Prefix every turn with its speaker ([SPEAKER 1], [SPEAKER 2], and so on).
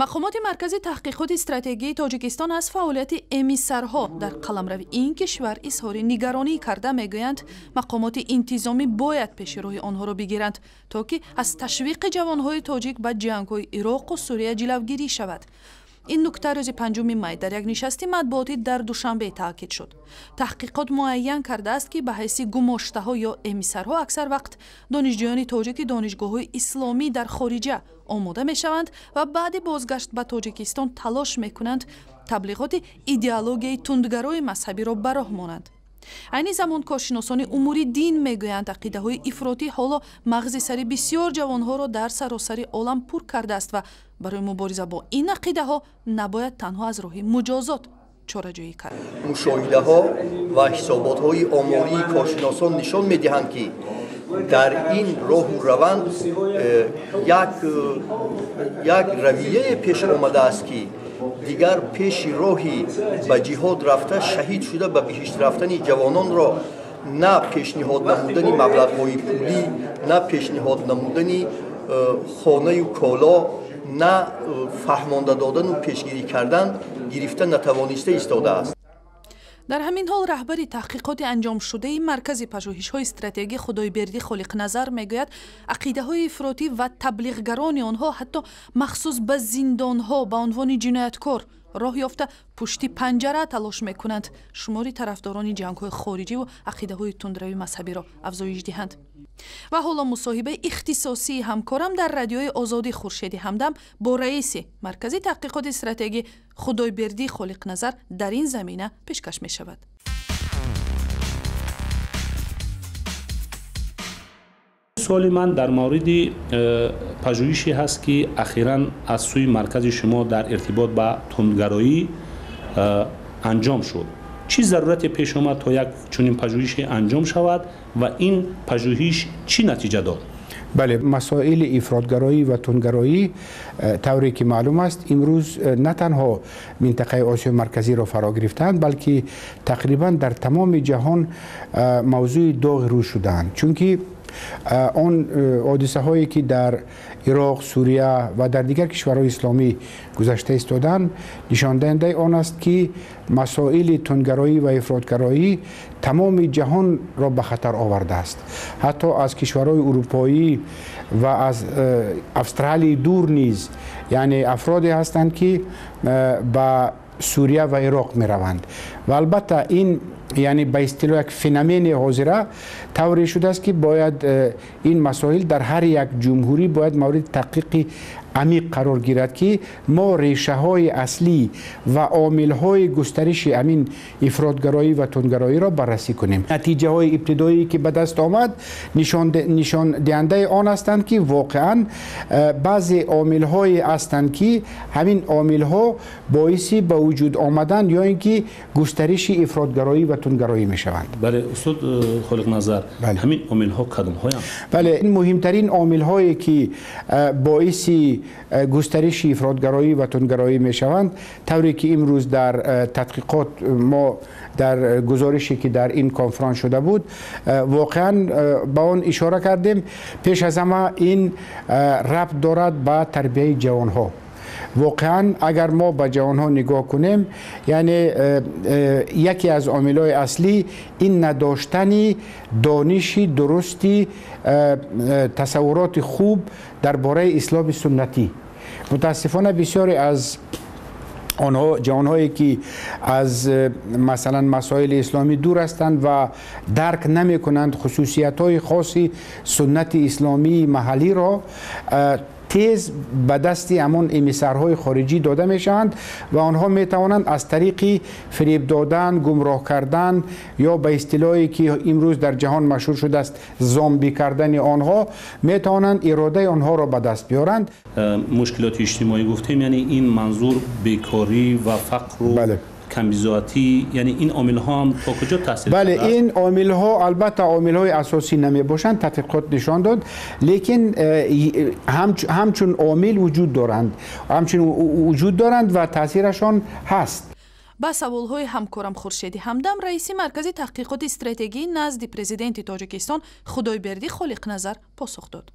[SPEAKER 1] Мақомоти Маркази таҳқиқоти стратегии Тоҷикистон аз фаъолияти эмиссарҳо дар қаламрави ин кишвар изҳори нигаронӣ карда, мегӯянд, мақомоти интизомӣ бояд пеши роҳи онҳоро бигиранд, то ки аз ташвиқи ҷавонҳои тоҷик ба ҷангҳои Ироқу Сурия ҷилавгирӣ шавад. Ин нукта рӯзи 5 май дар як нишасти матбуотӣ дар Душанбе таъкид шуд. Таҳқиқот муайян кардааст, ки ба ҳайси гумоштаҳо ё эмиссарҳо аксар вақт донишҷӯёни тоҷики донишгоҳҳои исломӣ дар хориҷа омода мешаванд ва баъди бозгашт ба Тоҷикистон талош мекунанд таблиғоти идеологияи тундгарои мазҳабиро ба роҳ монанд. Айни замон коршиносони умури дин мегӯянд, ақидаҳои ифротӣ ҳоло мағзи сари бисёр ҷавонҳоро дар саросари олам пур кардааст ва барои мубориза бо ин ақидаҳо набояд танҳо аз роҳи муҷозот чораҷӯӣ кард.
[SPEAKER 2] Мушоҳидаҳо ва ҳисоботҳои омории коршиносон нишон медиҳанд, ки дар ин роҳу раванд як равияе пеш омадааст, ки дигар пеши роҳи ба ҷиҳод рафта, шаҳид шуда, ба биҳишт рафтани ҷавононро на пешниҳод намудани маблағҳои пулӣ, на пешниҳод намудани хонаю коло, на фаҳмонда додану пешгирӣ кардан гирифта натавониста истодааст.
[SPEAKER 1] Дар ҳамин ҳол раҳбари таҳқиқоти анҷомшудаи Маркази пажӯҳишҳои стратегӣ Худойбердӣ Холиқназар мегӯяд, ақидаҳои ифротӣ ва таблиғгарони онҳо ҳатто махсус ба зиндонҳо ба унвони ҷинояткор роҳ ёфта, пушти панҷара талош мекунанд шумори тарафдорони ҷангҳои хориҷиву ақидаҳои тундрави мазҳабиро афзоиш диҳанд. Ва ҳоло мусоҳибаи ихтисосии ҳамкорам дар Радиои Озодӣ Хуршеди Ҳамдам бо раиси Маркази таҳқиқоти стратегӣ Худойбердӣ Холиқназар дар ин замина пешкаш мешавад.
[SPEAKER 3] Суоли ман дар мавриди пажӯҳише ҳаст, ки ахиран аз сӯи маркази шумо дар иртибот ба тундгароӣ анҷом шуд. Чӣ зарурате пеш омад, то як чунин пажӯҳише анҷом шавад ва ин пажӯҳиш чӣ натиҷа дод?
[SPEAKER 4] Бале, масоили ифротгароӣ ва тундгароӣ, тавре ки маълум аст, имрӯз на танҳо минтақаи Осиёи Марказиро фаро гирифтаанд, балки тақрибан дар тамоми ҷаҳон мавзӯи доғи рӯз шудаанд, чунки он ҳодисаҳое ки дар Ироқ, Сурия ва дар дигар кишварҳои исломӣ гузашта истодаанд, нишондиҳандаи он аст, ки масоили тундгароӣ ва ифротгароӣ тамоми ҷаҳонро ба хатар овардааст. Ҳатто аз кишварҳои урупоӣ ва аз Австралияи дур низ, яъне афроде ҳастанд, ки ба Сурия ва Ироқ мераванд. Ва албатта ин, яъне ба истилоҳ, як феномени ҳозира тавре шудааст, ки бояд ин масоил дар ҳар як ҷумҳурӣ бояд мавриди таҳқиқи амиқ қарор гирад, ки мо решаҳои аслӣ ва омилҳои густариши ҳамин ифротгароӣ ва тундгароиро баррасӣ кунем. Натиҷаҳои ибтидоӣ, ки ба даст омад, нишондиҳандаи он ҳастанд, ки воқеан баъзе омилҳое ҳастанд, ки ҳамин омилҳо боиси ба вуҷуд омадан ё ин ки густариши ифротгароӣ ва тундгароӣ мешаванд.
[SPEAKER 3] Бале, устод Холиқназар, ҳамин омилҳо кадомҳоянд?
[SPEAKER 4] Бале, муҳимтарин омилҳое, ки боиси густариши ифротгароӣ ва тундгароӣ мешаванд, тавре ки имрӯз дар тадқиқот мо дар гузорише, ки дар ин конфронс шуда буд, воқеан ба он ишора кардем, пеш аз ҳама ин рабт дорад ба тарбияи ҷавонҳо. Воқеан агар мо ба ҷавонҳо нигоҳ кунем, яъне яке аз омилҳои аслӣ ин надоштани дониши дурусти, тасаввуроти хуб дар бораи исломи суннатӣ. Мутаассифона, бисёре аз онҳо, ҷавонҳое ки аз масалан масоили исломӣ дур ҳастанд ва дарк намекунанд хусусиятҳои хоси суннати исломии маҳаллиро, тез ба дасти ҳамон эмиссарҳои хориҷӣ дода мешаванд ва онҳо метавонанд аз тариқи фиреб додан, гумроҳ кардан ё ба истилоҳе, ки имрӯз дар ҷаҳон машҳур шудааст, зомбӣ кардани онҳо, метавонанд иродаи онҳоро ба даст биёранд.
[SPEAKER 3] Мушкилоти иҷтимоӣ гуфтем, яъне ин манзур бекорӣ ва фақру камбизоатӣ, яъне ин омилҳо ҳам то куҷо таъсир?
[SPEAKER 4] Бале, ин омилҳо албатта омилҳои асосӣ намебошанд, тадқиқот нишон дод, лекин ҳамчун омил вуҷуд доранд, ҳамчун вуҷуд доранд ва таъсирашон ҳаст.
[SPEAKER 1] Ба саволҳои ҳамкорам Хуршеди Ҳамдам раиси Маркази таҳқиқоти стратегии назди Президенти Тоҷикистон Худойбердӣ Холиқназар посух дод.